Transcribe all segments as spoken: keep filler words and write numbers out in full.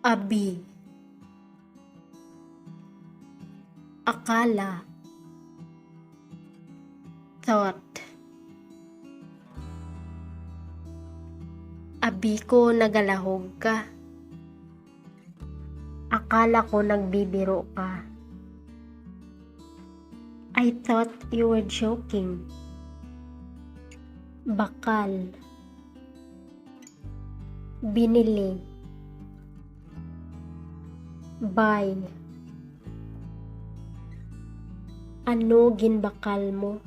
Abi. Akala. Thought. Abi ko nagalahog ka. Akala ko nagbibiro ka. I thought you were joking. Bakal. Binili. Buy. Ano ginbakal mo?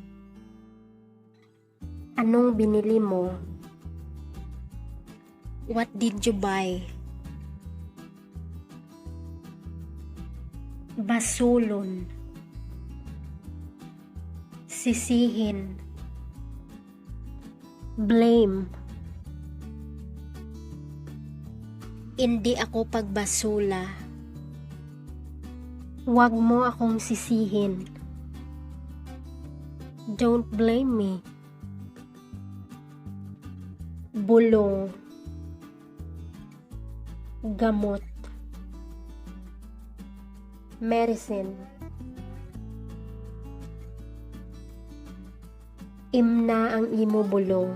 Anong binili mo? What did you buy? Basulon. Sisihin. Blame. Indi ako pagbasula. Wag mo akong sisihin. Don't blame me. Bulong. Gamot. Medicine. Imna ang imo bulong.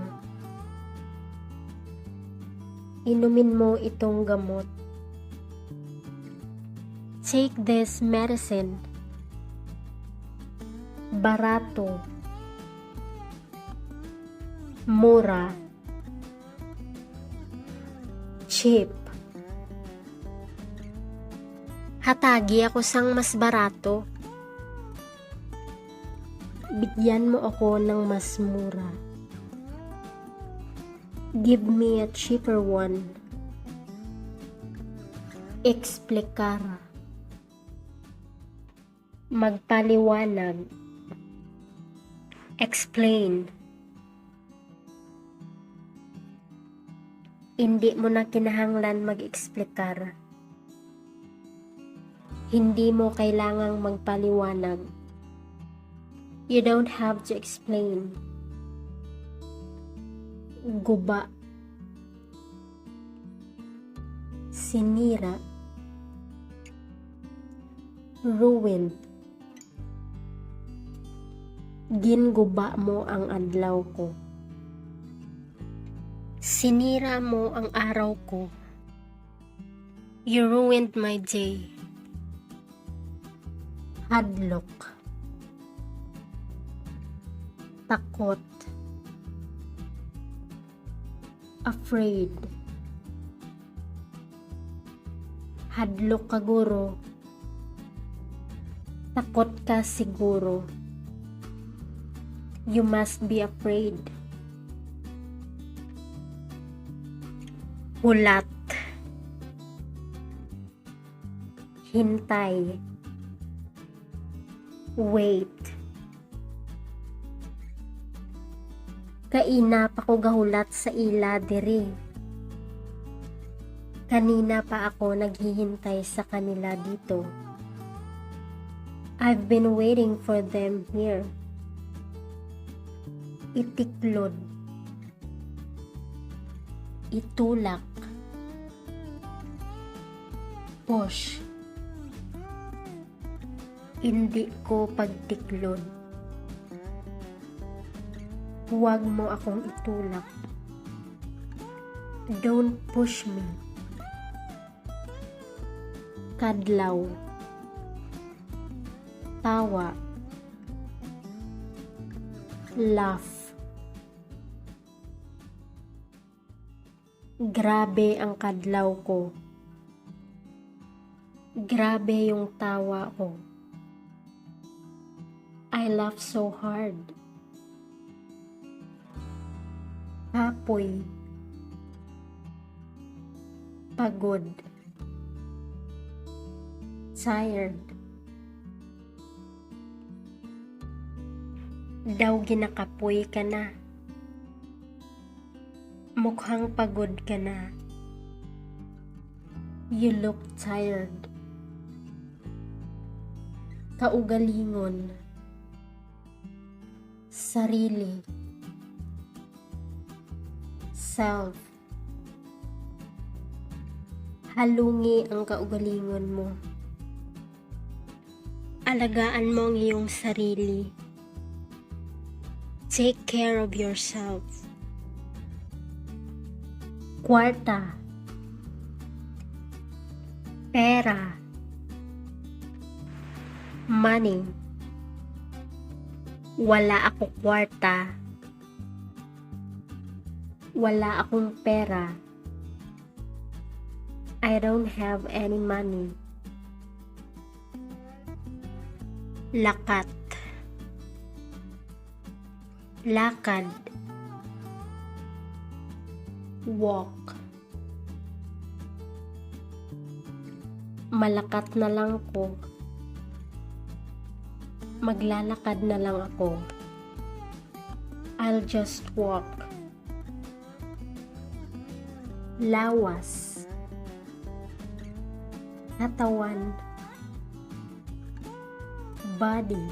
Inumin mo itong gamot. Take this medicine. Barato. Mura. Cheap. Hatagi ako sang mas barato. Bigyan mo ako ng mas mura. Give me a cheaper one. Eksplikar. Magpaliwanag. Explain. Indi mo na kinahanglan mag-eksplikar. Hindi mo kailangang magpaliwanag. You don't have to explain. Guba. Sinira. Ruined. Ginguba mo ang adlaw ko. Sinira mo ang araw ko. You ruined my day. Hadlok. Takot. Afraid. Hadlok ka, guro. Takot ka siguro. You must be afraid. Hulat. Hintay. Wait. Kaina pa ko gahulat sa ila diri. Kanina pa ako naghihintay sa kanila dito. I've been waiting for them here. Itiklod. Itulak. Push. Indi ko pagtiklod. Huwag mo akong itulak. Don't push me. Kadlaw. Tawa. Laugh. Grabe ang kadlaw ko. Grabe yung tawa ko. I laugh so hard. Kapoy. Pagod. Tired. Daw ginakapoy ka na. Mukhang pagod ka na. You look tired. Kaugalingon. Sarili. Self. Halungi ang kaugalingon mo. Alagaan mo ang iyong sarili. Take care of yourself. Kwarta. Pera. Money. Wala ako kwarta. Wala akong pera. I don't have any money. Lakat. Lakad. Walk. Malakat na lang ko. Maglalakad na lang ako. I'll just walk. Lawas. Katawan. Body.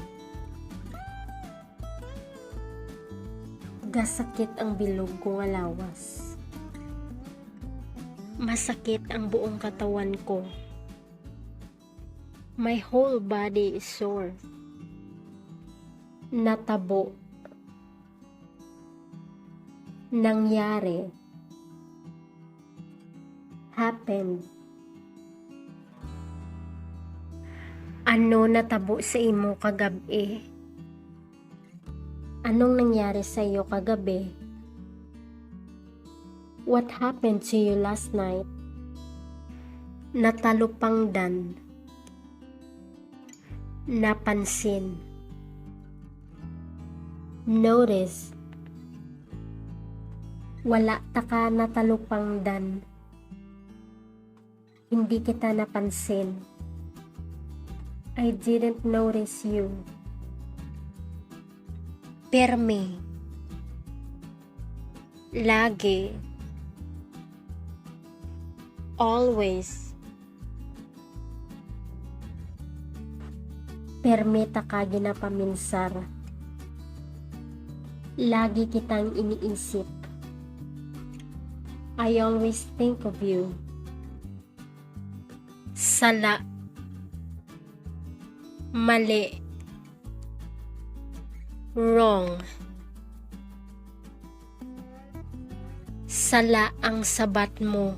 Gasakit ang bilog ko nga lawas. Masakit ang buong katawan ko. My whole body is sore. Natabo. Nangyari. Happened. Ano natabo sa imo kagab-i? Anong nangyari sa iyo kagabi? What happened to you last night? Natalupangdan. Napansin. Notice. Wala ta ka natalupangdan. Hindi kita napansin. I didn't notice you. Pirmi. Lagi. Always. Pirmi ta ka ginapaminsar. Lagi kitang iniisip. I always think of you. Sala. Mali. Wrong. Sala ang sabat mo.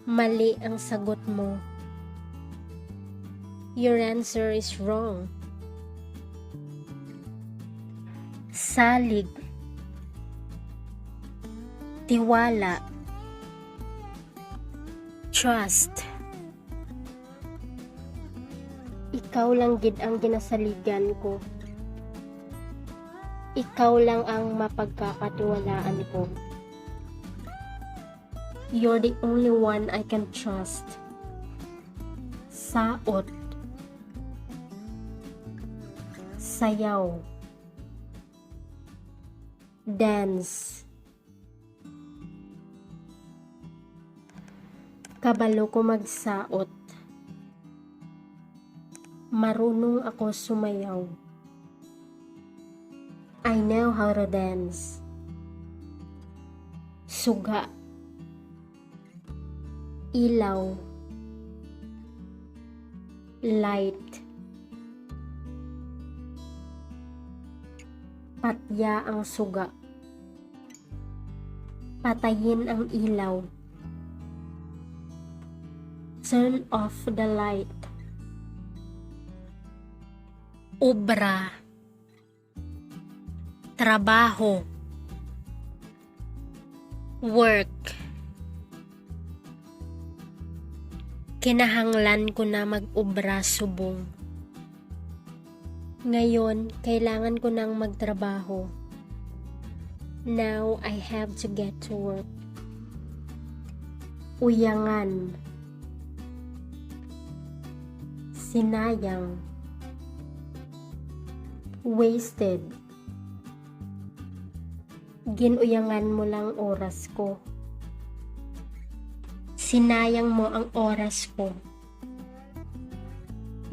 Mali ang sagot mo. Your answer is wrong. Salig. Tiwala. Trust. Ikaw lang gid ang ginasaligan ko. Ikaw lang ang mapagkakatiwalaan ko. You're the only one I can trust. Saot. Sayaw. Dance. Kabalo ko magsaot. Marunong ako sumayaw. I know how to dance. Suga. Ilaw. Light. Patya ang suga. Patayin ang ilaw. Turn off the light. Obra. Trabaho. Work. Kinahanglan ko na mag-obra subong. Ngayon, kailangan ko nang magtrabaho. Now, I have to get to work. Uyangan. Sinayang. Wasted. Ginuyangan mo lang oras ko. Sinayang mo ang oras ko.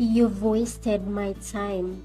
You've wasted my time.